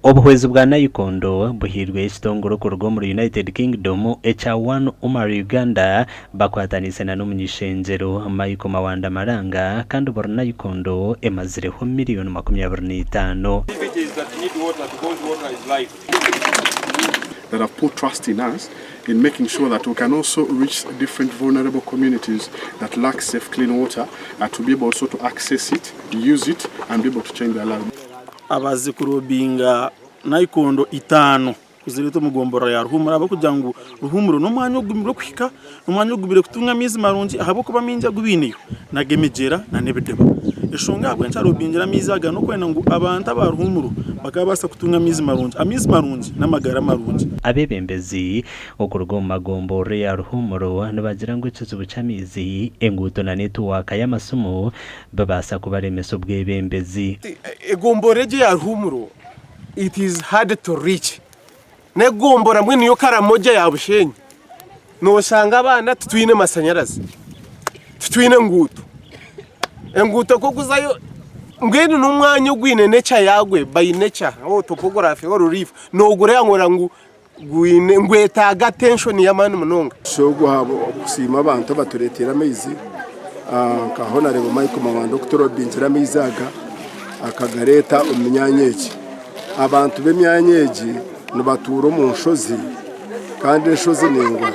Obuhwezi bwa Nayikondo buhairweyo ekitongore okuruga omuri United Kingdom ekya One Umar Uganda bakwataniise na n'omuny'ishengyero Michael Mawanda Maranga kandi buri Nayikondo emazireho miriyoni 25. that have put trust in us in making sure that we can also reach different vulnerable communities that lack safe clean water uh, to be able also to access it, use it and be able to change their lives. Abaze kurobinga naikondo itaano kuzireeta omu gomborora ya Ruhumuro ahabw'okugira ngu Ruhumuro n'omwanya ogumire okuhika, n'omwanya ogumire kutunga amaizi marungi ahabw'okuba amaingi agu baineyo n'ag'emigyera n'ebidiba. Enshonga ahabw'enki arobingire amaizi aga n'okwenda ngu abantu aba Ruhumuro bakabaasa kutunga amaizi marungi. Amaizi marungi n'amagara marungi. Abeebembezi okuruga omu magomborora eya Ruhumuro nibagira ngu ekizibu ky'amaizi, enguuto na netiwaaka y'amasimu bibaasa kubaremesa obwebembezi. Egomborora egi eya Ruhumuro it is hard to reach. N'egombora mbwenu niyo Karamoja ya Bushenyi. Noshanga abaana titwine masanyarazi, titwine nguuto. Enguuto ku okuzayo mbwenu n'omwanya ogwine nature yagwe by nature or topography or relief nogureeba ngu ngu gwine nigwetaaga attention y'amaani munonga. Okusiima abantu abatureteire amaizi nka Honarebo Michael Mawanda okuturobingira amaizi aga akagareeta omu myanya egi. Abantu b'emyanya egi nibatuura omu nshozi kandi enshozi ndaingwa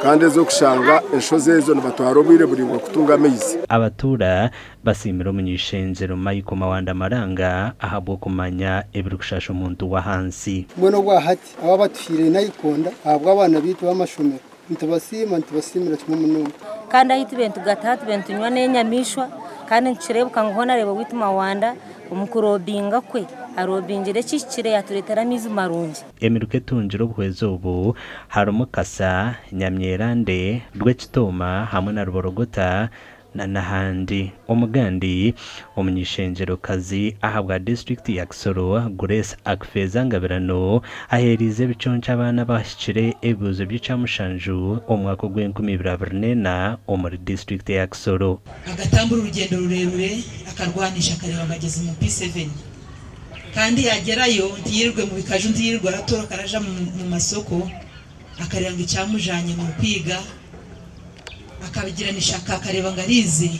kandi ez'okushanga enshozi ezo nibatwara obwire buraingwa kutunga amaizi. Abatuura basiimire omuny'eishengyero Michael Mawanda Maranga ahabw'okumanya ebirikushasha omuntu w'ahansi. Mbwenu obwa hati abo abatuhaire nayikonda ahabw'abaana baitu b'amashomero nitubasiima nitubasiimira kimwe munonga. Kandi ahu tube nitugataha tube nitunywa n'enyamaishwa kandi nikireebeka ngu hoona areeba owaitu Mawanda omu kurobinga kwe arobingire ekihikire yatureetera amaizi marungi. Emiruka etungire obuhwezi obu harimu Kasa, Nyamyerande, Rwekitooma hamwe na Ruborogota na n'ahandi. Omugandi, omuny'eishengyerokazi ahabwa disiturikiti ya Kisoro, Grace Akifeza Ngabirano aheereize ebiconco abaana abahikire ebibuuzo by'ekyamushanju omu mwaka ogw'enkumi ibiri 24 omuri disiturikiti eya Kisoro. Agatambura orugyendo rurerure, akarwanisha akareeba ngu agyeze omu P7. Kandi yagyerayo ntiyirirwe mu bikaju, ntiyirirwe aratoroka araja mu masoko, akareeba ngu ekyamujanye n'okwiga. Akabigirana ishaka akareeba ngu ariize.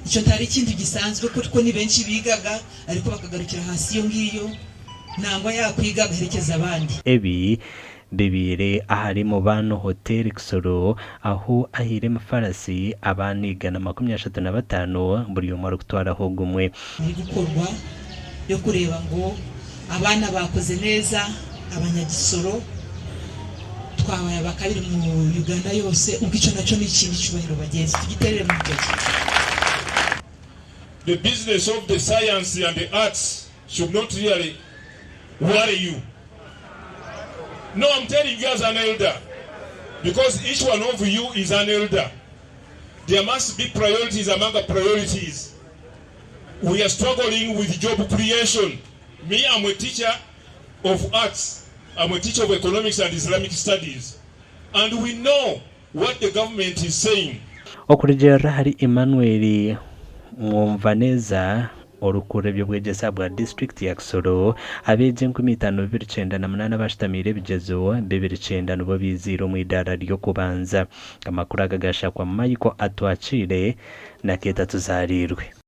Ekyo tari kintu gisanzwe kuko ni benki biigaga ariko bakagarukira ahansi iyo ngiyo nangwa yaakwiga agaherekyeza abandi. Ebi bibaire ahari Mubano Hotel Kisoro ahu ahaire emifarasi abaana 135 buri omwe arikutwaraho gumwe. Erikukorwa y'okureeba ngu abaana baakoze neeza, abanyagisoro twabaye abakabiri mu Uganda yoose, ubwo ekyo nakyo n'ekindi kyubahiro bagyenzi tugiterere mu ntoki. The business of the science and the arts should not really worry you. No, I'm telling you as an elder, because each one of you is an elder. There must be priorities among the priorities. We are struggling with job creation. Me, I'm a teacher of arts. I'm a teacher of economics and Islamic studies. And we know what the government is saying. Okurugiirira ahari Emmanuel Mwumvaneza, orikukurira eby'obwegyese ahabwa disiturikiti ya Kisoro, abeegi 5298 abashutamiire ebigyezo, 29 nibo baiziire omu idaara ry'okubanza. Amakuru aga gashakwa Michael Atwakiire na Keeta Tuzaariirwe.